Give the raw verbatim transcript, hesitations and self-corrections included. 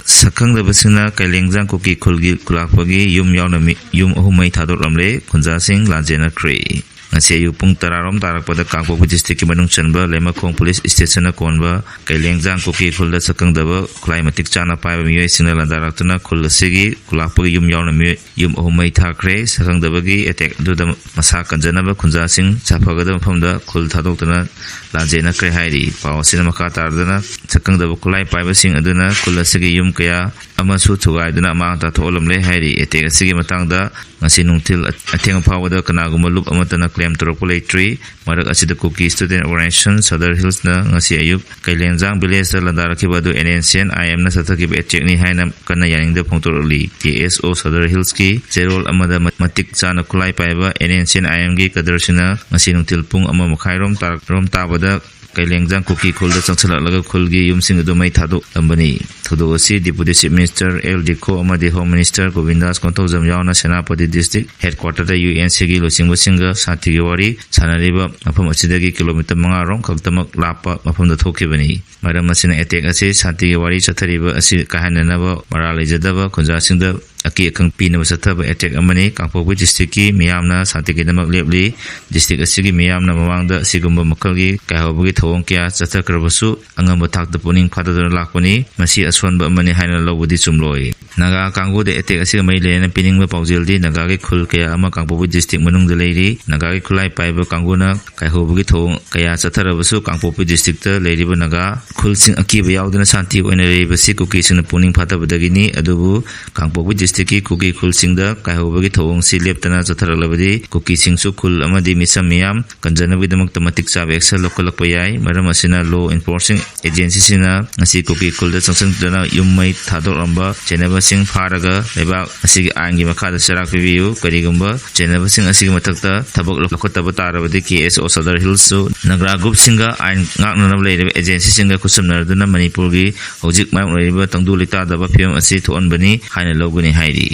ꯁꯛꯈꯪꯗꯕꯁꯤꯡꯅ ꯀꯩꯂꯦꯡꯖꯥꯡ ꯀꯨꯀꯤ ꯈꯨꯜꯒꯤ ꯈꯨꯂꯥꯛꯄꯒꯤ ꯌꯨꯝ ꯌꯥꯎꯅ ꯃꯤ-, ꯌꯨꯝ ꯑꯍꯨꯝ ꯃꯩ ꯊꯥꯗꯣꯛꯂꯝꯂꯦ꯫ ꯈꯨꯟꯖꯥꯁꯤꯡ ꯂꯥꯟꯖꯦꯟꯅꯈ꯭ꯔꯦ꯫ ꯉꯁꯤ ꯑꯌꯨꯛ ꯄꯨꯡ ꯇꯔꯥꯔꯣꯝ ꯇꯥꯔꯛꯄꯗ ꯀꯥꯡꯄꯣꯛꯄꯤ district ꯀꯤ ꯃꯅꯨꯡ ꯆꯟꯕ ꯂꯩꯃꯈꯣꯡ police station ꯅ ꯀꯣꯟꯕ ꯀꯩꯂꯦꯡꯖꯥꯡ ꯀꯨꯀꯤ ꯈꯨꯜꯗ ꯁꯛꯈꯪꯗꯕ ꯈꯨꯠꯂꯥꯏ ꯃꯇꯤꯛ ꯆꯥꯅ ꯄꯥꯏꯕ ꯃꯤꯑꯣꯏꯁꯤꯡꯅ ꯂꯥꯟꯗꯥꯔꯛꯇꯨꯅ ꯈꯨꯜ ꯑꯁꯤꯒꯤ ꯈꯨꯂꯥꯛꯄꯒꯤ ꯌꯨꯝ ꯌꯥꯎꯅ ꯃꯤꯑꯣꯏ ꯌꯨꯝ ꯑꯍꯨꯝ ꯃꯩ ꯊꯥꯈ꯭ꯔꯦ꯫ ꯁꯛꯈꯪꯗꯕꯒꯤ attack ꯑꯗꯨꯗ ꯃꯁꯥ ꯀꯟꯖꯅꯕ ꯈꯨꯟꯖꯥꯁꯤꯡ ꯁꯥꯐꯒꯗꯕ ꯃꯐꯝꯗ ꯈꯨꯜ ꯊꯥꯗꯣꯛꯇꯨꯅ ꯂꯥꯟꯖꯦꯟꯅꯈ꯭ꯔꯦ ꯍꯥꯏꯔꯤ꯫ ꯄꯥꯎ ꯑꯁꯤꯅ ꯃꯈꯥ ꯇꯥꯔꯗꯨꯅ ꯁꯛꯈꯪꯗꯕ ꯈꯨꯠꯂꯥꯏ ꯄꯥꯏꯕꯁꯤꯡ ꯑꯗꯨꯅ ꯈꯨꯜ ꯑꯁꯤꯒꯤ ꯌꯨꯝ ꯀꯌꯥ ꯑꯃꯁꯨ ꯊꯨꯒꯥꯏꯗꯨꯅ ꯑꯃꯥꯡ ꯑꯇꯥ ꯊꯣꯛꯍꯜꯂꯝꯂꯦ ꯍꯥꯏꯔꯤ꯫ Attack ꯑꯁꯤꯒꯤ ꯃꯇꯥꯡꯗ ꯉꯁꯤ ꯅꯨꯡꯊꯤꯜ ꯑꯊꯦꯡꯕ ꯐꯥꯎꯕꯗ ꯀꯅꯥꯒꯨꯝꯕ ꯂꯨꯞ ꯑꯃꯠꯇꯅ claim ꯇꯧꯔꯛꯄ ꯂꯩꯇ꯭ꯔꯤ꯫ ꯃꯔꯛ ꯑꯁꯤꯗ Kuki Student Organisation Sadar Hills ꯅ ꯉꯁꯤ ꯑꯌꯨꯛ ꯀꯩꯂꯦꯟꯖꯥꯡ village ꯇ ꯂꯥꯟꯗꯥꯔꯛꯈꯤꯕ ꯑꯗꯨ N S C N I M ꯅ ꯆꯠꯊꯈꯤꯕ attack ꯅꯤ ꯍꯥꯏꯅ ꯀꯟꯅ ꯌꯥꯅꯤꯡꯗꯕ ꯐꯣꯡꯗꯣꯔꯛꯂꯤ꯫ K S O Sadar Hills ꯀꯤ ꯆꯦꯔꯣꯜ ꯑꯃꯗ ꯃ-, ꯃꯇꯤꯛ ꯆꯥꯅ ꯈꯨꯠꯂꯥꯏ ꯄꯥꯏꯕ N S C N I M ꯒꯤ cadre ꯁꯤꯡꯅ ꯉꯁꯤ ꯅꯨꯡꯊꯤꯜ ꯄꯨꯡ ꯑꯃ ꯃꯈꯥꯏꯔꯣꯝ ꯇꯥꯔꯛ-, ꯔꯣꯝ ꯇꯥꯕꯗ ꯀꯩꯂꯦꯡꯖꯥꯡ ꯀꯨꯀꯤ ꯈꯨꯜꯗ ꯆꯪꯁꯤꯜꯂꯛꯂꯒ ꯈꯨꯜꯒꯤ ꯌꯨꯝꯁꯤꯡ ꯑꯗꯨ ꯃꯩ ꯊꯥꯗꯣꯛꯂꯝꯕꯅꯤ꯫ ꯊꯧꯗꯣꯛ ꯑꯁꯤ Deputy Chief Minister L Dikho ꯑꯃꯗꯤ Home Minister ꯒꯣꯕꯤꯟꯗꯥꯁ ꯀꯣꯟꯊꯧꯖꯝ ꯌꯥꯎꯅ ꯁꯦꯅꯥꯄꯇꯤ district headquarter ꯗ U N C ꯒꯤ ꯂꯨꯆꯤꯡꯕꯁꯤꯡꯒ ꯁꯥꯟꯇꯤꯒꯤ ꯋꯥꯔꯤ ꯁꯥꯟꯅꯔꯤꯕ ꯃꯐꯝ ꯑꯁꯤꯗꯒꯤ kilometre ꯃꯉꯥ ꯔꯣꯝ ꯈꯛꯇꯃꯛ ꯂꯥꯞꯄ ꯃꯐꯝꯗ ꯊꯣꯛꯈꯤꯕꯅꯤ꯫ ꯃꯔꯝ ꯑꯁꯤꯅ attack ꯑꯁꯤ ꯁꯥꯟꯇꯤꯒꯤ ꯋꯥꯔꯤ ꯆꯠꯊꯔꯤꯕ ꯑꯁꯤ ꯀꯥꯏꯍꯟꯅꯅꯕ ꯃꯔꯥꯜ ꯂꯩꯖꯗꯕ ꯈꯨꯟꯖꯥꯁꯤꯡꯗ ꯑꯀꯤ ꯑꯈꯪ ꯄꯤꯅꯕ ꯆꯠꯊꯕ attack ꯑꯃꯅꯤ꯫ ꯀꯥꯡꯄꯣꯛꯄꯤ district ꯀꯤ ꯃꯤꯌꯥꯝꯅ ꯁꯥꯟꯇꯤꯒꯤꯗꯃꯛ ꯂꯦꯞꯂꯤ꯫ District ꯑꯁꯤꯒꯤ ꯃꯤꯌꯥꯝꯅ ꯃꯃꯥꯡꯗ ꯑꯁꯤꯒꯨꯝꯕ ꯃꯈꯜꯒꯤ ꯀꯥꯏꯍꯧꯕꯒꯤ ꯊꯧꯑꯣꯡ ꯀꯌꯥ ꯆꯠꯊꯈ꯭ꯔꯕꯁꯨ ꯑꯉꯝꯕ ꯊꯥꯛꯇ ꯄꯨꯛꯅꯤꯡ ꯐꯥꯗꯗꯨꯅ ꯂꯥꯛꯄꯅꯤ꯫ ꯃꯁꯤ ꯑꯁꯣꯟꯕ ꯑꯃꯅꯤ ꯍꯥꯏꯅ ꯂꯧꯕꯗꯤ ꯆꯨꯝꯂꯣꯏ꯫ ꯅꯥꯒꯥ ꯀꯥꯡꯕꯨꯗ attack ꯑꯁꯤꯒ ꯃꯔꯤ ꯂꯩꯅꯅ ꯄꯤꯅꯤꯡꯕ ꯄꯥꯎꯖꯦꯜꯗꯤ ꯅꯥꯒꯥꯒꯤ ꯈꯨꯜ ꯀꯌꯥ ꯑꯃ ꯀꯥꯡꯄꯣꯛꯄꯤ district ꯃꯅꯨꯡꯗ ꯂꯩꯔꯤ꯫ ꯅꯥꯒꯥꯒꯤ ꯈꯨꯠꯂꯥꯏ ꯄꯥꯏꯕ ꯀꯥꯡꯕꯨꯅ ꯀꯥꯏꯍꯧꯕꯒꯤ ꯊꯧꯑꯣꯡ ꯀꯌꯥ ꯆꯠꯊꯔꯕꯁꯨ ꯀꯥꯡꯄꯣꯛꯄꯤ district ꯇ ꯂꯩꯔꯤꯕ ꯅꯥꯒꯥ ꯈꯨꯜꯁꯤꯡ ꯑꯀꯤꯕ ꯌꯥꯎꯗꯅ ꯁꯥꯟꯇꯤ ꯑꯣꯏꯅ ꯂꯩꯔꯤꯕꯁꯤ ꯀꯨꯀꯤꯁꯤꯡꯅ ꯄꯨꯛꯅꯤꯡ ꯐꯥꯗꯕꯗꯒꯤꯅꯤ꯫ ꯑꯗꯨꯕꯨ ꯀꯥꯡꯄꯣꯛꯄꯤ district ꯀꯤ ꯀꯨꯀꯤ ꯈꯨꯜꯁꯤꯡꯗ ꯀꯥꯏꯍꯧꯕꯒꯤ ꯊꯧꯑꯣꯡꯁꯤ ꯂꯦꯞꯇꯅ ꯆꯠꯊꯔꯛꯂꯕꯗꯤ ꯀꯨꯀꯤꯁꯤꯡꯁꯨ ꯈꯨꯜ ꯑꯃꯗꯤ ꯃꯤꯆꯝ ꯃꯤꯌꯥꯝ ꯀꯟꯖꯅꯕꯒꯤꯗꯃꯛꯇ ꯃꯇꯤꯛ ꯆꯥꯕ action ꯂꯧꯈꯠꯂꯛꯄ ꯌꯥꯏ꯫ ꯃꯔꯝ ꯑꯁꯤꯅ law enforcing agency ꯁꯤꯡꯅ ꯉꯁꯤ ꯀꯨꯀꯤ ꯈꯨꯜꯗ ꯆꯪꯁꯤꯟꯗꯨꯅ ꯌꯨꯝ ꯃꯩ ꯊꯥꯗꯣꯛꯂꯝꯕ ꯆꯦꯟꯅꯕꯁꯤꯡ ꯐꯥꯔꯒ ꯂꯩꯕꯥꯛ ꯑꯁꯤꯒꯤ ꯑꯥꯏꯟꯒꯤ ꯃꯈꯥꯗ ꯆꯩꯔꯥꯛ ꯄꯤꯕꯤꯌꯨ꯫ ꯀꯔꯤꯒꯨꯝꯕ ꯆꯦꯟꯅꯕꯁꯤꯡ ꯑꯁꯤꯒꯤ ꯃꯊꯛꯇ ꯊꯕꯛ ꯂꯧꯈꯠꯇꯕ ꯇꯥꯔꯕꯗꯤ K S O Sadar Hills ꯁꯨ ꯅꯥꯒꯥ group ꯁꯤꯡꯒ ꯑꯥꯏꯟ ꯉꯥꯛꯅꯅꯕ ꯂꯩꯔꯤꯕ agency ꯁꯤꯡꯒ ꯈꯨꯠꯁꯝꯅꯗꯨꯅ ꯃꯅꯤꯄꯨꯔꯒꯤ ꯍꯧꯖꯤꯛ ꯃꯥꯌꯣꯛꯅꯔꯤꯕ ꯇꯪꯗꯨ ꯂꯩꯇꯥꯗꯕ ꯐꯤꯕꯝ ꯑꯁꯤ ꯊꯣꯛꯍꯟꯕꯅꯤ ꯍꯥꯏꯅ ꯂꯧꯒꯅꯤ ꯍꯥꯏꯔꯤ꯫